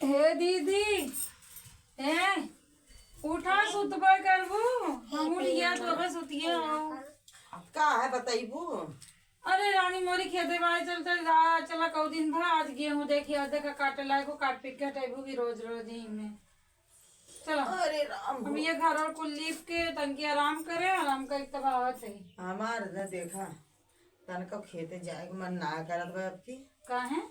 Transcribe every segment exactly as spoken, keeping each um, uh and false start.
हे दीदी, ए, उठा, सुतबे करबू? हम उठ गया तो अबे सुतिए हो। का है बतैबू? अरे रानी मोरी, खेते बाय चलते जा, चला कऊ दिन भा आज गेहूं देखिया, देखा काटे लायक हो, काट पीट के हटेबू भी रोज रोज ही में। चला। अरे राम हम हो। ये घर और कुल लीप के तनकी आराम करे, आराम कर तब आवत है। हमार न देखा, तनको खेते जाए के मन ना करत बा अब की। काहे?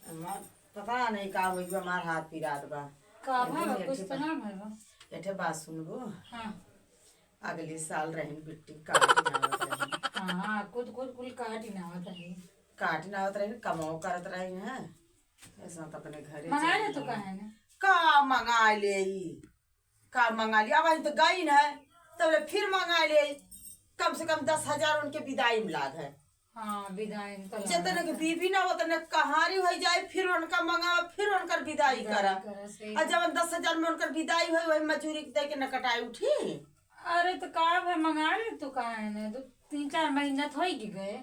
हमार पता नहीं का होई बा, हमार हाथ पिरात बा। का एकदम भा? कुछ एठे तो बा-, ना भा। एठे बात सुनबो। हाँ। अगले साल रहन बिट्टी काट नावत रहन। हाँ, खुद, खुद कुल काट नावत रहन। काट नावत रहन, कमाओ करत रहन, हैं? ऐसा तो अपने घरे मंगा चल ले तो जाओ। काहे ना? का मंगा ले ई? का मंगा लिया? अब तो गई न है, तबले फिर मंगा ले। कम से कम दस हजार उनके विदाई में लाग है। हाँ, विदाई में तो लाग जतने के है। बीबी ना, उतने कहारी हो जाए, फिर उनका मंगावा, फिर उनकर विदाई विदाई करा। करा, सही और बात। जवन दस हजार में उनकर विदाई होई, वही मजूरी दे के न कटाई उठी। अरे तो का भाई, मंगा ले तू, का है ना, दो तीन चार महीना तो हो ही गए।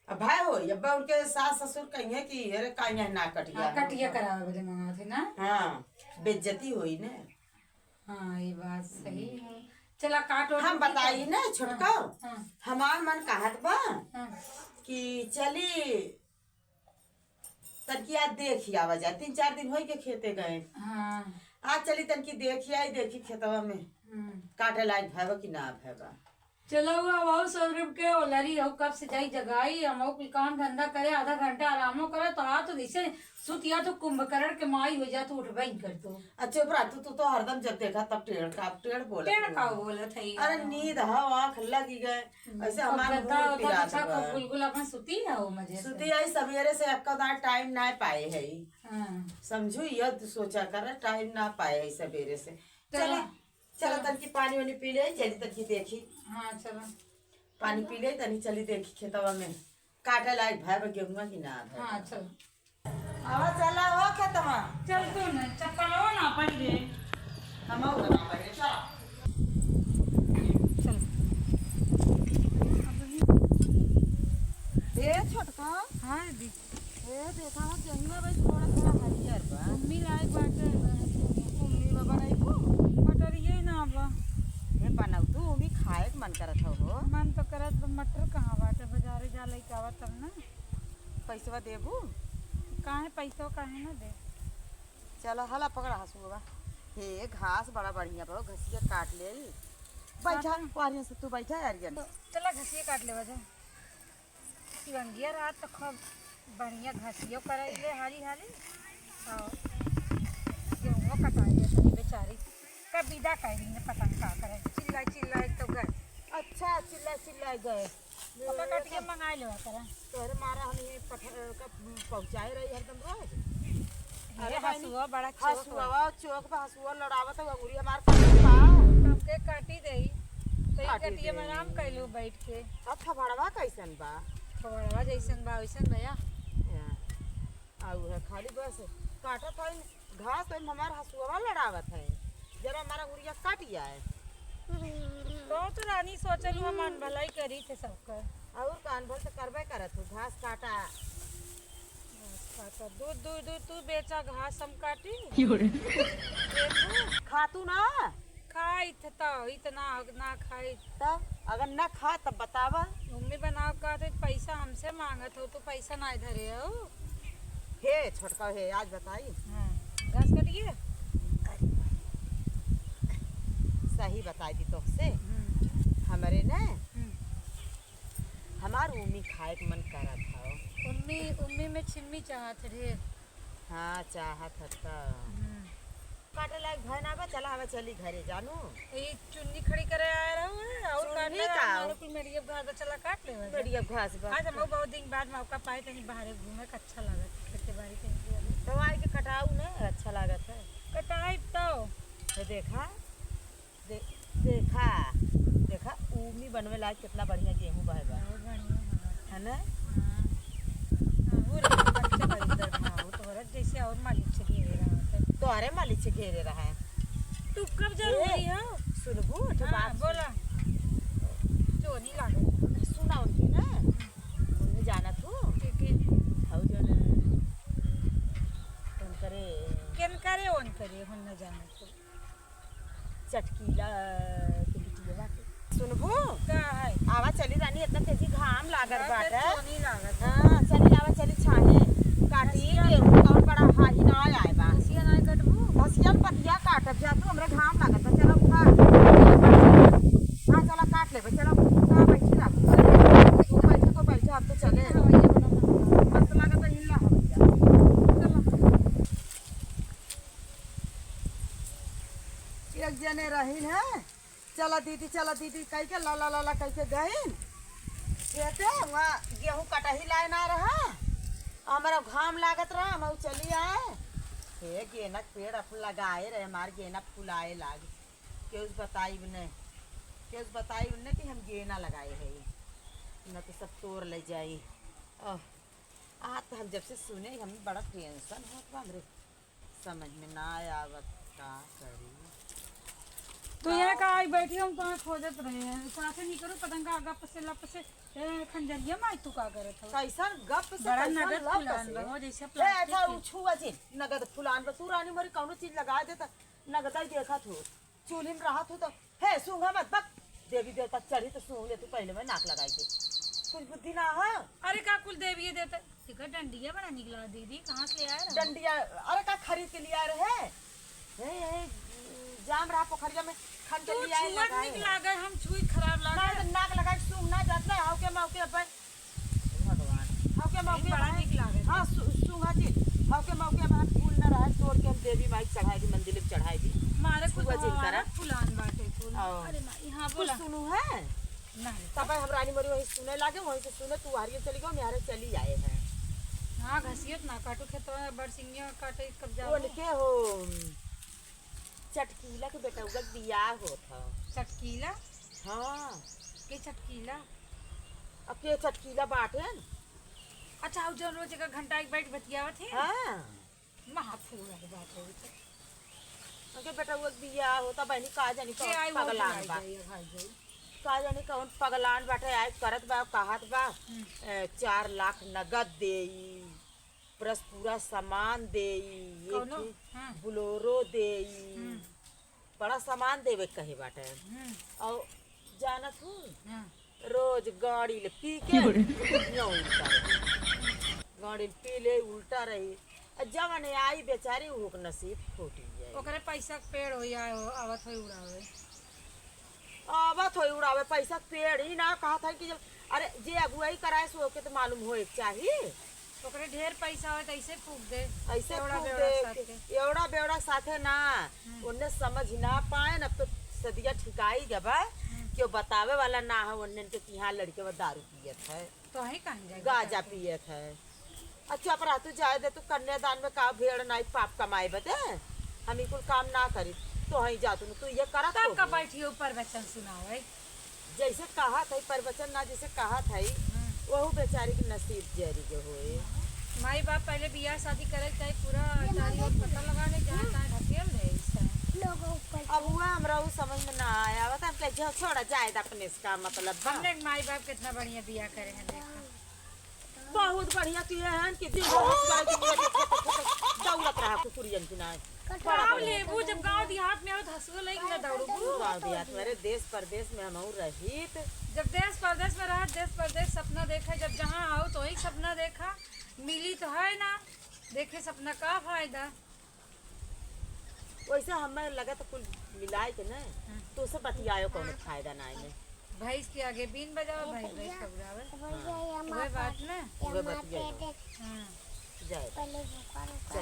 अब भाई होई, अब उनके सास ससुर कहिए कि अरे का यहाँ ना कटिया हाँ, है। कटिया करावे बदे मंगावत है ना। हाँ, बेइज्जती होई ने। हाँ, ये बात सही है। चला काट ओट हम के बताई ना छोटका, हाँ, हाँ। हमार मन कहत बा हाँ। कि चली तनकी आज देखी आवा जाए, तीन चार दिन होई के खेते गए। हाँ। आज चली तनकी देखी आई, देखी खेतवा में हम्म। काटे लायक भैबा कि ना भैबा। चलो, वो, वो सौरभ के ओलरी हो, कब से जाई जगाई, हम कुल काम धंधा करे, आधा घंटा आरामो करे, तो आ तो जैसे सुतिया तो कुंभकर्ण के माई हो जा, तो उठबे ही कर तो। अच्छा, ओपरा, तू, तू तो हरदम जब देखा तब टेढ़ का, टेढ़ बोलत टेढ़ हो। का बोलत है? अरे, नींद हव, आँख लगी गए, हम्म, ऐसे खूब हमार गद्दा मूड उद्दा पिरात बिछा, बा। खूब गुलगुल अपन सुती है वो मजे से। सुती है, सवेरे से एक्को दाँय टाइम ना पाए है। हाँ। समझू, यह तू सोचा कर, टाइम ना पाए है सवेरे से। चला। चला, चला। तनकी पानी वानी पी ले, चली तनकी देखी। हाँ, चला। पानी पी ले, तनी चली देखी खेतवा में। काटे लायक भैबा गेहुआ कि ना भैबा। हाँ, चला। आवा, चला हो खेतवा। चल तू न, चप्पलवा ना पहिरे। हम ना पहिरे, चला। चल। ए, छोटका। हाँ, दीदी। ए, देखा हो, गेहुआ भाई थोड़ा, थोड़ा हरियर बा। उम्मी लायक बाटे। उम्मी बा बनाइबू? मटरिये ना बा। ए, बनाऊ तू, उम्मी खाए के मन करत हो, हो। मन तो करत बा, मटर कहाँ बाटे? बाजारे जा लइके आवा तब ना। पैसवा देबू? काहे पैसवा काहे ना दे? चला, हला पकड़ा हसुआ। हे, घास बड़ा बढ़िया बा, घसिया काट ले। बैठा, हाँ, तो वारियन से तू बैठा, यारियन। चला, घसिया काट लेवा जा। शिवंगिया रात तो खूब बढ़िया घसियो करइले हाली हाली। और गेहुआ कटाई ले तनी बेचारी। कब विदा कर दी ने पता न का करे। चिल्लाई चिल्लाई तो गए। अच्छा, चिल्लाई चिल्लाई गए। ओका काट के मंगाई लेवा करा। तोहरे मारा हम ये पठ-, का पहुँचाए रही हरदम रोज। अरे अरे बहिनी, हसुआ बड़ा चोक बा। हसुआ चोक बा, हसुआ लड़ावत है, अंगुरी हमार काट पाओ। हमके काटी देई। तो ई काटी कटिए में देई। आराम कइलू बैठ के। अब थबड़वा कैसन बा? थबड़वा जैसन बा, वैसन भैया। या। आऊ है खाली बस काटत है, घास तो हमार हसुआ लड़ावत है। जरा हमारा अंगुरिया काट जाए। तो, तो रानी सोचलू हम अनभलाई करी थे सबकर। और का अनभल तो करबे करत हो, घास काटा। अच्छा, तो दूध, दूध, दूध तू बेचा, घास हम काटी। क्यों रे? बेचू। खातू ना? खाइत तो, इतना ना खाइत। तब अगर ना खा तब बतावा। मम्मी बनाओ का तो पैसा हमसे मांगत हो, तू पैसा ना धरे हो। हे छोटका हे, आज बताई। हाँ, घास कटिए। सही बताई दी तोहसे। हम्म। हमरे ने हम्म। हमार उम्मी खाए के मन करत हौ। उम्मी, उम्मी में छिम्मी चाहत ढेर। हाँ, चाहत ह त। हम्म। काटे लायक भय ना बा, चला हवा चली घरे जानू। ई चुन्नी खड़ी करे आए रहू है, और चुन्नी काटे का? हमारे कुल मेरियब घास बा, चला काट लेवा जा। मेरियब घास बा। आज हम बहुत दिन बाद मौका पाए, तनी बाहरे घूमे के अच्छा लागत, खेते बाड़ी के। तो आए के कटाऊ ने, अच्छा लागत है। कटाई तो। तो देखा, दे-, देखा, देखा, उम्मी बनवे लायक कितना बढ़िया गेहूं बहे बा। बहुत बढ़िया बा। है ना? हाँ। हाँ, वो रहे, बच्चे बड़ी इधर भाव, तोहरा जैसे और मालिक से घेरे रहा है। तोहरे मालिक से घेरे रहा है। तू कब जरूरी ए, हो? सुनबू, एक ठो हाँ, बात सुन। बोला। जो नहीं लागल। सुना उनकी ना। हम्म। उन्हें जाना तू? के, के? हऊ जो न, उनकरे केन अरे, हम न जाने तो। चटकीला के बिटिया के। सुनबू? का है? आवा चली रानी, इतना तेजी घाम लागत बाटे। सोनी लागत बा। हाँ, चली आवा, चली छाहे काटी। घसिया। गेहूं कौन बड़ा हाही ना आए बा। घसिया ना कटबू? घसिया में पतिया काटब जा तू, हमरा घाम लागत बा। चला उठा। हाँ, चला काट लेबे, चला। कहाँ बैठी ना? तू बैठे तो बैठे, अब तो चले। हवैया बड़ा मस्त लागत। मस्त लागत है, हिलना हवैया। चला। एक जने रहिन है, "चला दीदी, चला दीदी" कह के, ला ला ला ला कह के गइन। खेते वहाँ गेहूं कटही लाए ना रहा, हमरा घाम लागत रहा, हम चली आए। हे गेना के पेड़ अपन लगाए रहे, हमार गेना फुलाए लाग। केहू से बताइब नहीं, केहू से बताइब नहीं कि हम गेना लगाए है, न तो सब तोड़ ले जाई। आह, आ तो हम जब से सुने, हमें बड़ा टेंशन होत बा, हमरे समझ में ना आवत का करी। तू का? यहाँ का आई बैठी, हम तुम्हें खोजत रहे हैं, साथे नहीं करो पतंगा गप से लप से। ए, खंजरिया माई, तू का करत हो? कैसन गप से, बड़ा कैसन नगद लप फुलान से? बा हो, जैसे ए, अच्छा, प्लास्टिक के। उ छुआ जी, नगद फुलान बा। तू रानी मोरी कौनो चीज लगा दे त नगद ही देखत हो। चूल्ही में रहत हो तो, हे, सूंघा मत, बक। देवी देवता चढ़ी तो सूंघ ले तू पहले में नाक लगाई के। कुछ बुद्धि ना है? अरे, का कुल देवी देवता? देखा, डंडिया बड़ा निकला दीदी, कहाँ से ले आए रहो? डंडिया, अरे, का खरीद के लिया रहे? हे, हे, जाम रहा पोखरिया में, खन के तू लिया छुअत लगाए निक है। लागे, हम छुई खराब लागे। ना, तो नाक लगाए सूंघ ना जात ना, हाउ के माउ के अपन। भगवान। हाउ के माउ के बड़ा बहन। निक लागे। हाँ, सु-, सूंघा जी। हाउ के माउ के बहन फूल ना रहा, तोड़ के हम देवी माई के चढ़ाई दी, मंदिर में चढ़ाई दी। मारे कुछ छुआ जिन भगवान करा। फुलान बाटे फूल। आओ। अरे माई, हाँ, कुछ बोला। सुनू है? नहीं। तब हम रानी मोरी वहीं सुने लागे, वहीं से सुने तू हरिये चली गो, म्यारे चली आए हैं। हाँ, घसियत ना काटू, खेतवा में बरसिंगिया काटे कब जाओ? उनके हो, चटकीला के बेटउआ के बियाह होत ह। चटकीला? हाँ। के चटकीला? अब के चटकीला बाटे न? अच्छा, उ जौन रोज एक घंटा एक बैठ बतियावत है? हाँ। महाफूल है बात है तो। उनके बेटउआ के बियाह होता, बहनी का जानी के कौन आई, वो पगलान आई बा। जाई, अब आई जाई। का जानी कौन पगलान बाटे, आई करत बा, कहत बा, हम्म। ए, चार लाख नगद देई, प्लस पूरा सामान देई, एक कौनो? ही हाँ। बोलेरो देई, हम्म। बड़ा सामान देवे के कहे बाटे। हम्म। और जानत हूँ, हाँ। रोज गाड़ी ले पी के क्यों रे? यहाँ उल्टा रही। गाड़ी ले पी ले, उल्टा रही। आ जवन आई बेचारी, ओकर नसीब फूटी जाए। ओकरे पैसा के पेड़ होई, आए हो, आवत होई उड़ावे। आवत होई उड़ावे, पैसा के पेड़ ही ना कहत है कि जब, अरे, जे अगुवाई कराए सो ओके तो मालूम होए के चाही। ओकरे ढेर पैसा होए तो ऐसे फूक दे। ऐसे एवड़ा फूक बेवड़ा दे साथ के। एवड़ा बेवड़ा साथे ना, हम्म। उन्ने समझ ना पाए, अब तो सदिया ठिकाई गबा, हम्म। केहू बतावे वाला ना है, उन्ने के कि हाँ लड़के वो दारू पियत है, तो वही कहाँ जाए गांजा बताते? पियत है। अच्छा, पर तू जाए दे, तू कन्यादान में का भेड़ नाई पाप कमाए बदे, हम ई कुल काम ना करी, तो वहीं जा तू, तू ये करत तब हो। का बैठी ऊपर वचन सुनावे? जैसे कहत है, प्रवचन ना जैसे कहत है, हम्म। वहू बेचारी के नसीब जरी के होए। माई बाप पहले बियाह शादी करे के चाही, पूरा दारी और पता लगा ले, जहाँ तहाँ ढकेल दे ऐसा। अब हुआ हमरा उ समझ में ना आया, बता हम कहे, "जो छोड़ा जाए, अपने से का मतलब बा?" हमने माई बाप कितना बढ़िया बियाह करे हैं, देखा। बहुत बढ़िया किए हैं कि दिन भर हंसुआ के लिए दौड़त रहा कुकुरियन की नाई। बड़ा गाँव बढ़िया। लेबू, जब गाँव देहात में आओ, तो हंसुआ लेके ना दौड़बू। गाँव देहात में, अरे, देश परदेश में हमहू रहित। जब देश परदेश में रहा, देश परदेश सपना देखे, जब जहाँ आओ, तो वही सपना देखा, मिली तो है ना, देखे सपना का फायदा? वैसे हमें लगा तो कुल मिलाए के ना, हम्म। तो से बतियायो कोनो फायदा ना है। भैंस के आगे बीन बजाओ, भैंस, भैंस खबरावे। हाँ। वही बात ना। उहे बतिया। हाँ। जाए।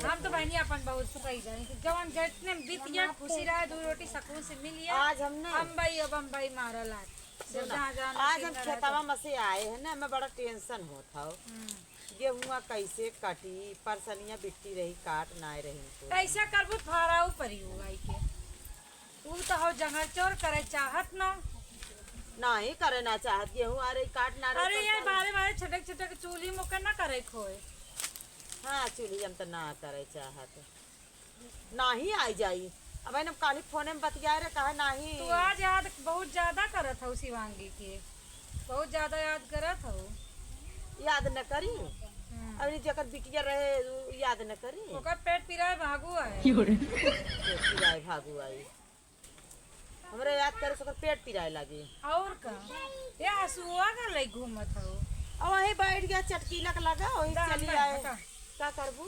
हम तो बहनी अपन बहुत सही जानी कि जवन जितने बीत गया, खुशी रहा, दो रोटी सुकून से मिल गया। आज हमने बम्बई और बम्बई मारा लाग। सुना, जहाँ जाना आज हम खेतवा में से आए हैं ना, हमें बड़ा टेंशन होत हौ। हम्म। गेहुआ कैसे कटी, परसनिया बिट्टी रही, काट नाय रही इनको। कैसे करबू, फाराऊ परी हुआ के। उ तो हो जंगल चोर करे चाहत ना। नाही करे ना चाहत, गेहूं आ रही, काट ना रही, अरे ये परसनिया। बारे बारे छटक छटक चूल्ही मुके ना करे खोए। हाँ, चूल्ही हम तो ना करे चाहत। नाही आई जाई। अब हम काली फोन में बतियाए रहे, कहा नाही। तू आज याद बहुत ज्यादा करत हऊ शिवांगी के, बहुत ज्यादा याद करत हऊ। याद न करी। हम्म। अरे जेकर बिटिया रहे, उ याद न करी। ओकर पेट पिराए भागु आए। पेट पिराए भागु आई। हमरा याद करे से ओकर पेट पिराए लागे। और का? ये हसुआ का लई घूमत हो? अब वही बैठ गया चटकीला के लगा, वही दाम चली बा, आए। हटा। का करबू?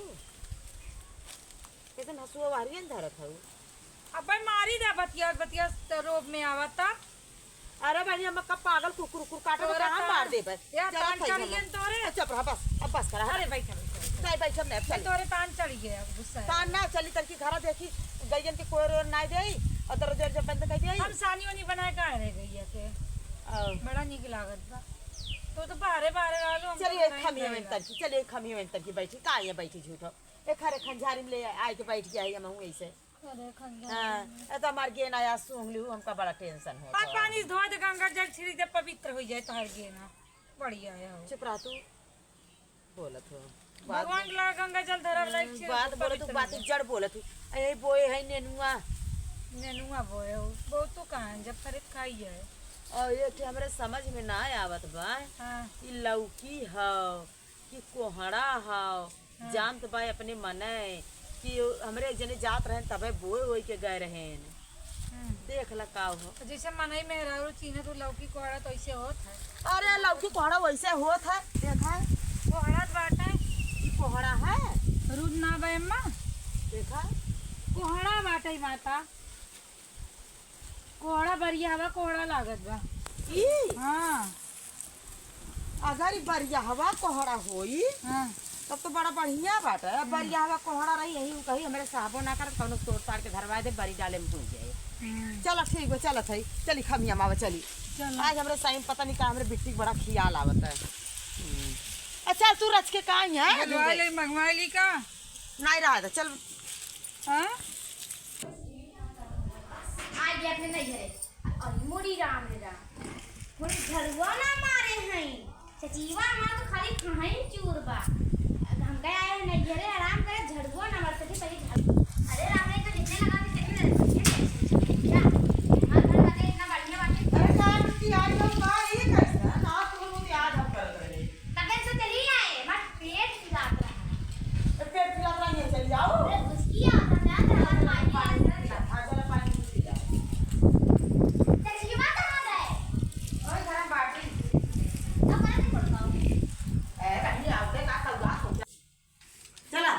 कैसन हसुआ वारियन धरत हऊ? अबे मारी दे बतिया, बतिया त रोब में आवता। अरे बहिनी, हम का पागल कुकुर, कुकुर काटे तोरे कहाँ तान, मार देबे? या चला तान सही चढ़ियन हम। तोरे। चुप रह, बस, अब बस करा, हटा। अरे बैठ, बैठ, बैठ। नहीं, बैठ, हम नहीं, अब नहीं, चल। तोरे तान चढ़ गया, गुस्सा है। तान ना चली, तनकी घरा देखी, गइयन के कोई रोर नाई देई, और दरवाजा जब बंद कर देई। हम सानी वानी बनाए का रह गइया के? आओ। बड़ा नीक लागत बा। तो, तो बाहरे, बाहरे रहलो, हम चलिए, तो नहीं खमिया में गइला। तनकी, चलिए, खमिया में तनकी बैठी, का ये बैठी झूठो? एक हरे खंजारी में ले आए के बैठ गया है, हम हूँ ऐसे। अरे खंजारी हाँ, में। ए तो हमार गेना या सूंघ लिहू, हमका बड़ा tension होता अब है। पानी से धोए दे, गंगा जल छिड़क दे, पवित्र हो जाए तोहर गेना। बढ़िया है हो। चुप रह तू, बोलत हो। बात भगवान के लगा गंगा जल धरा वाला एक हम्म, छिड़क बात दे, बोलत हूँ, पवित्र बात हो जाए। जड़ बोलत हूँ। ए बोए है नेनुआ। नेनुआ बोए हो, बहुत तो कहाँ है, जब खरीद खाई है। और ये ठे हमरे समझ में ना आवत बा। हाँ। ई लौकी हौ, कि कोहड़ा हौ, हाँ। जानत बा अपने मनई कि हमरे एक जने जात रहेन तबे बोए ओए के गए रहेन। हम्म। देख ला का हो। तो जैसे मनई मेहरारू चीन्हत हो लौकी कोहड़ा तो ऐसे होत है। अरे लौकी कोहड़ा वैसे होत है, देखा। कोहड़ा बाटे। ई कोहड़ा है। रुद ना बा अम्मा। देखा। कोहड़ा बाटे माता। कोहड़ा बरिया हवा, कोहड़ा लागत बा। ई? हाँ। अगर ई बरिया हवा कोहड़ा होई, हाँ। तब तो बड़ा बढ़िया बात है। अब हम्म। बरिया हवा कोहड़ा रही, यही उ कही, हमरे साहबो ना करत, कौनो तोड़ ताड़ के धरवा दे, बरी डाले में हो जाए। हम्म। चला, ठीक बा, चलत है, चली खमिया मावा, चली। चला। आज हमरे साईं पता नहीं का, हमरे बिट्टी के बड़ा खियाल आवत है। हम्म। अच्छा, तू रच के का आई है? मंगवा ले, मंगवा ली का? नहीं रहा था, चल। हाँ? आ गया अपने नैहरे। अरे मोरी राम रे राम। मोरी झड़ुआ ना मारे हैं। चचीवा हमार तो खाली खाहीं चूर बा। अब हम गए आए हैं नैहरे आराम करे, झड़ुआ ना मार सके, पहले झाड़ू। अरे राम रे, तो जितने लगा थे, कितने लगा थे? क्या? हमारे घर लगे इतना बढ़िया बाटे। अरे का बिट्टी आई हो, का ये कैसा? ना तू लोग याद हम करत रहे। तबे से चली आए, हमार पेट पिरात रहा। तो पेट पिरात रहा, ये चली आओ। अरे घुसकी आ, हम जात रहा, हमार माई आ रहा। हाँ, चलो पानी पी लो। चचिवा कहाँ गए? ओए, घर में बाटी। अब बड़ा नहीं पड़ता हो। ए, बहनी, आओ, देख, आ, कल रात हो गया। चला।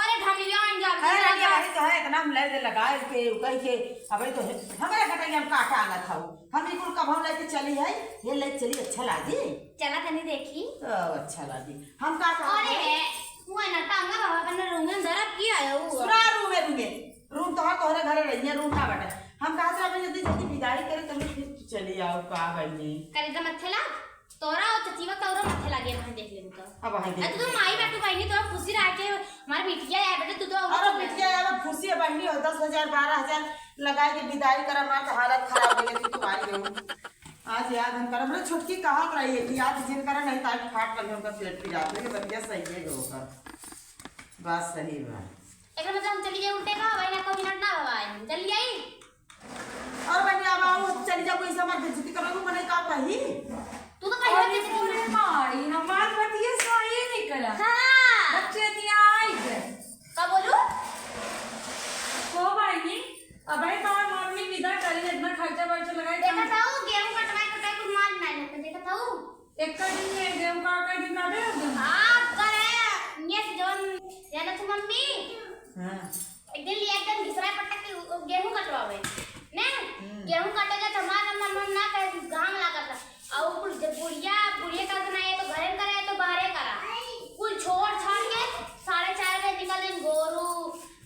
अरे, ढलिया अंजल, अरे, ढलिया। अरे, तो है, इतना हम ले दे लगा के, कह के, अबे तो है, हमारे कटाई हम काटा आना था। हम ई कुल कभौ लेके चली है, ये ले चली, अच्छा लागी? चला तनी देखी। ओ, अच्छा लागी। हम का कहत अरे, हई? हुआ ना, टांगा बाबा अपने रूम में धरब की आया हुआ। सुना रूम है, रूम है। रूम तोहर, तोहरे घरे रहिए, रूम ना बाटे। हम कहा से अबे जल्दी, जल्दी विदाई करे, तब फिर चली आओ, का बहनी? कर एकदम अच्छे लाग। तोरा और चचीवा तोरा मथे लागे, वहाँ देख लेबू तो। अब वहाँ देख अरे, तू तो लेबू। माई बाटू बहनी, तोरा खुशी रह के हमार बिटिया आया बेटा, तू तो और अरे, चुप रह। बिटिया आया, खुशी है बहनी, हो दस हजार, बारह हजार लगाए के विदाई करा, हमार तो हालत खराब हो गई, तू आई हो। आज याद हम करब रे, छोटकी कहत रही है कि आज जिन करा नहीं तो आज फाट लगे, उनका पेट पिरात है, ये बतिया सही है, ओकर बात सही बा। एकरा मतलब हम चली जाई उल्टे का, भाई ना, कोई मिनट ना भाई, हम चली जाई। और बहनी, अब आओ, चली जाओ, कोई से हमार बेइज्जती करो, मने का कही? तू तो पहले अरे, बेइज्जती पूरे मारी, हमार बतिया सही नहीं करा। हाँ। बच्चे दिया आई गए। का बोलू? को बहनी, अबे तोर मम्मी विदा करी, इतना खर्चा बर्चा लगाई, देखा था वो गेहूं कटवाई, कटवाई कुल मार नहीं लेते, देखा था वो? एक का दिन ये गेहूं का, का दिन का दे दो। आप करे, ये से जवन, याद है तू मम्मी? हाँ। एक दिन लिया एकदम घिसरा पटक के उ-, गेहूं कटवावे। ने? हम्म। गेहूं कटे के तो हमार मम्मा ना कहे, घाम लागत रहा। और कुल जब बुढ़िया, बुढ़िया का तो ना, ये तो घरे में करे, ये तो बाहरे करा। कुल छोड़ छाड़ के साढ़े चार बजे निकल गई, गोरू,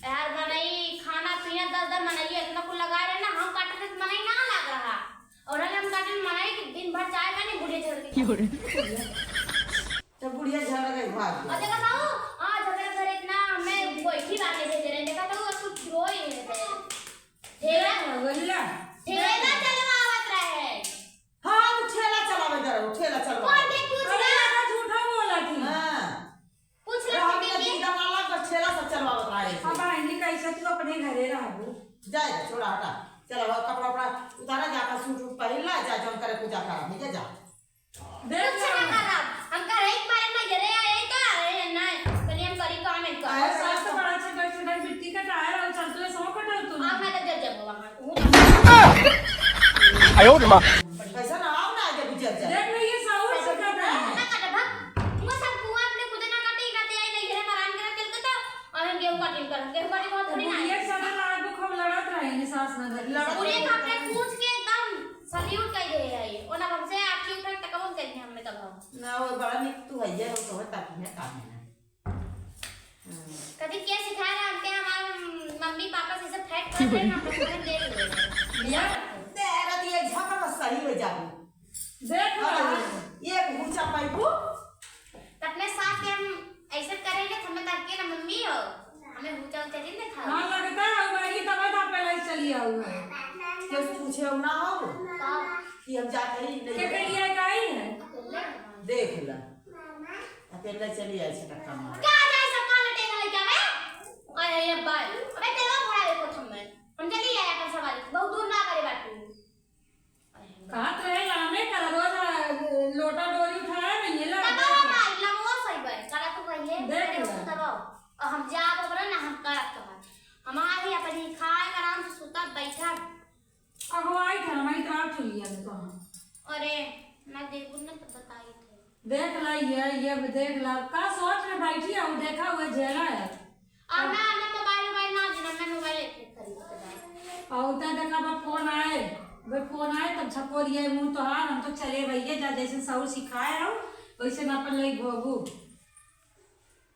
यार, मनई, खाना पीना, दस दस मनई, इतना कुल लगा रहे ना, हम काटे थे, मनई ना लाग रहा। और हम काटे मनई कि दिन भर चाय पानी, बुढ़िया झड़ गई। क्यों रे? तो बुढ़िया झड़ गई भाग गई। और देखा था वो, आज हमारे घर इतना हमें गोईठी बांध के भेज रहे हैं, देखा था वो कुछ रोई है। ठेला, ठेला चलवावत रहे। हाँ, तू ठेला चलावे जा रहो, ठेला चलवावे। कौन देख पूछ अरे, रहा? लगा झूठा बोला थी। हाँ। पूछ रहा रहा थी कि दीदा वाला बस ठेला सब चलवावत रहे थे। अब बहनी कैसे तू अपने घरे रहबू? जा, जा, छोड़ा, हटा। चला, वो कपड़ा उपड़ा उतारा, जाकर सूट वूट पहन ला, जा, जौन करे पूजा करा, ठीक है, जा। देख कुछ ना लो। करब, हम करे एक बार ना घरे आए तो आए ना। आयो रे माँ। पैसा ना आओ ना, आगे भी जब जब। देख ले, ये साउर से कर रहा है। ना काटे, भाग। मुँह सब कुआं अपने खुदे ना काटे, ये काटे, आई नहीं, घरे मरान करा, तेल के तो, और हम गेहूं काटिन कर, गेहूं काटे बहुत थोड़ी ना ये है। सारे रात को खूब लड़त रहे, ये सास ना घर के लड़त साथ। पूरे का अपने पूछ के एकदम salute कर दे है ये। और ना हमसे आँखी उठा के तकवन करिए हमने तब हम। ना, वो बड़ा निक तू है, ये तो है, ताकि है, काम है ना। कभी क्या सिखाए रहा हमके, हमार मम्मी पापा से सब fact कर रहे हैं, हम लोग को देख रहे हैं। यार, तेरा तो ये झगड़ा सही हो जाबू। देख लो। हाँ, ये हुचा पाइबू। तो अपने साथ के हम ऐसे करेंगे, तो हमें ताकि ना मम्मी हो, हमें हुचा उचा नहीं दिखाओ। हाँ, लगता है, वही तब तो आप पहले ही चली आओ। क्यों पूछे हो ना हो? तब। कि हम जाते ही नहीं। के करिए का ही है? देख ला। अकेले चली आई छटक्का मार। का जाए सब काल लटेगा लइका में? आय, आय, अब्बा। अबे तेरा भरा देखो थम्मे। हम चली आया अपन सवारी। बहुत दूर ना करे बाटू। कहा तो है, लामे कर रोज, आ, लोटा डोरी उठाया नहीं है, लड़ तब गया। मार, लमो सही बे। करा तू कहिए, देख मेरे ला। को तब। और हम जाब ओकरा ना, हम करब तोहार। हम आही अपनी खाए आराम से सुतब, बैठब। अब वो आई था, मैं इतरा चुलिया में तो हम। अरे, ना देबू ना तो बताई थे। देख ला, ये, ये भी देख ला, का सोच में बैठी है, वो देखा हुआ झेला है। आ, ना, ना, मोबाइल, मोबाइल ना देना, मैं मोबाइल एक खरीद के लाऊं। और उतना देखा बा फोन आए, बे फोन आए, तब छपोरिया मुँह तोहार, हम तो चले भैया, जा जैसे सौर सिखाए हो, वैसे ना अपन लई भोगू।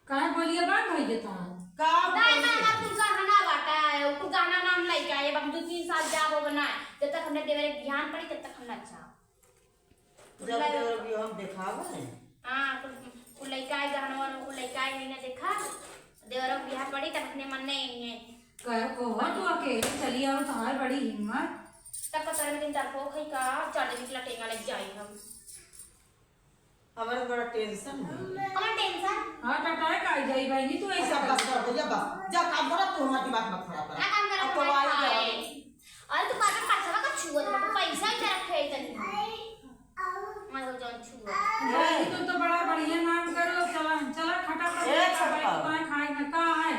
काहे बोलिए बंद हो गया था? का दाई बोलिए? ना, हमार कुल गहना बाटा है, वो कुल गहना ना हम लइका, ये अब हम दो तीन साल जाब हो ना, जब तक हमने देवरे के बिहान पड़ी, तब तक हम ना जाब। जब देवरे भी हम देखावे हैं। हाँ, कुल, कुल लइका है, गहना वाला कुल लइका है, नहीं ना देखा, देवरे के बिहान पड़ी, तब अपने मन नहीं है। कह, कहो तू अकेले चली आओ, तुम्हारी बड़ी हिम्मत। तब पता नहीं, तुम डरपोक है का, चढ़ निकला टेंगा लग जाई हम। हमारे बड़ा tension है। कौन tension? हाँ, टटाए का आई जाई बहनी, तू ऐसे अच्छा, बस कर। कर भैया, बस। जा काम करा, तू हमारा दिमाग मत खराब करा। का काम करा, अब तो हमारे आई खाए। जाओ। अरे, तू काका खर्चवा का छुअत बा, तू पैसा ही रखे है इतनी। मैं तो जान छुअत। बहनी, तू तो बड़ा बढ़िया नाम करो, चला, चला, खटाखट ए, खा, छोटका। भाई, खाए में का है?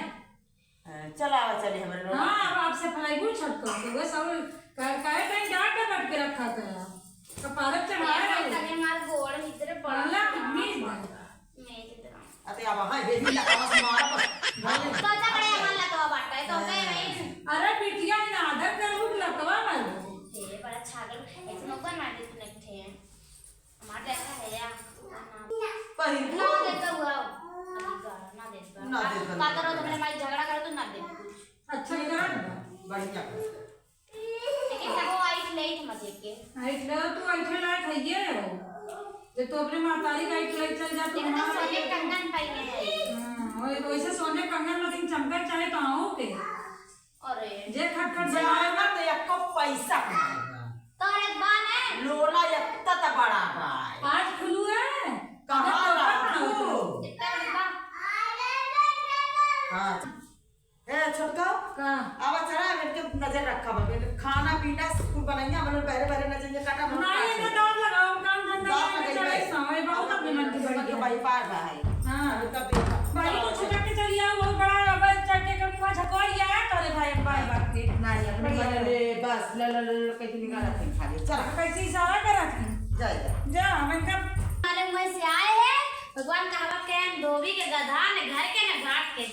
हाँ, चला आवा, चली हमरे रोड। हाँ, अब आपसे फलाई गुल छटको, तो वो सब का-, काहे कहीं डांट डपट के रखा था? कपारक चढ़ाए ये रहो। तने मार गोड़ मित्र बड़ा अल्लाह, खराब मीज बा। बा। मैं जितना। अते अब हाँ, ये भी लगा बस मारा बस। भले। तो जा बड़े हमार लकवा बाटा है, तो मैं नहीं। अरे बिटिया, इन्हें आदर कर, लकवा मारो। ये बड़ा छागल, ऐसे नौकर मार दे तूने थे। हमार जैसा है या? पहिर ना को। देत बा हुआ। अभी गाना ना देत बा। ना देत बा। का करो, तो मेरे माई झगड़ा करो तो ना देत। अच्छा कर। बढ़िया कर। लेकिन सबो आइट लेट मजे के। आइट ले तू, आइट लायक है ये हो। जे तू अपने महतारी का आइट ले चल जा, तू लेकिन तो हमारा सोने के कंगन पहने है। हाँ, वही, वैसे सोने कंगन में तीन चमकन चाहे तो आऊँ के। अरे। जे खटखट जाएगा तो एको पैसा कमाएगा। तोरे बा ने? लोला एक त बड़ा बा। आज खुलू है? कहाँ अगर रखू? कहाँ हो? इतना बड़ा बा। हाँ। ए, छोटका। का? आवा चला, इनके नजर रखा बा। खाना पीना कुल बनैया, मतलब बहरे बहरे न जाइए, काटा बहरे ना, काट ये दे। तो दांत लगाओ, काम धंधा दांत नहीं लगई चले, बा। समय बहुत अपने मन के बढ़ गया। भाई पार बा है। हाँ। अभी तब देखा। भाई, कुछ करके चलिए आओ, बहुत बड़ा रबर चढ़ के कम हुआ, झकोर गया है, तोरे भाई, भाई बाप के। नहीं, अपने बढ़िया। अरे, बस, ल, ल, ल, ल, कैसे निकाला थे, खा ले, चला। कैसे इशारा करा थे? जा, जा। जा, हम इनका मालूम वैसे आए हैं, भगवान कहावा के धोबी के गधा, न घर के, न घाट के।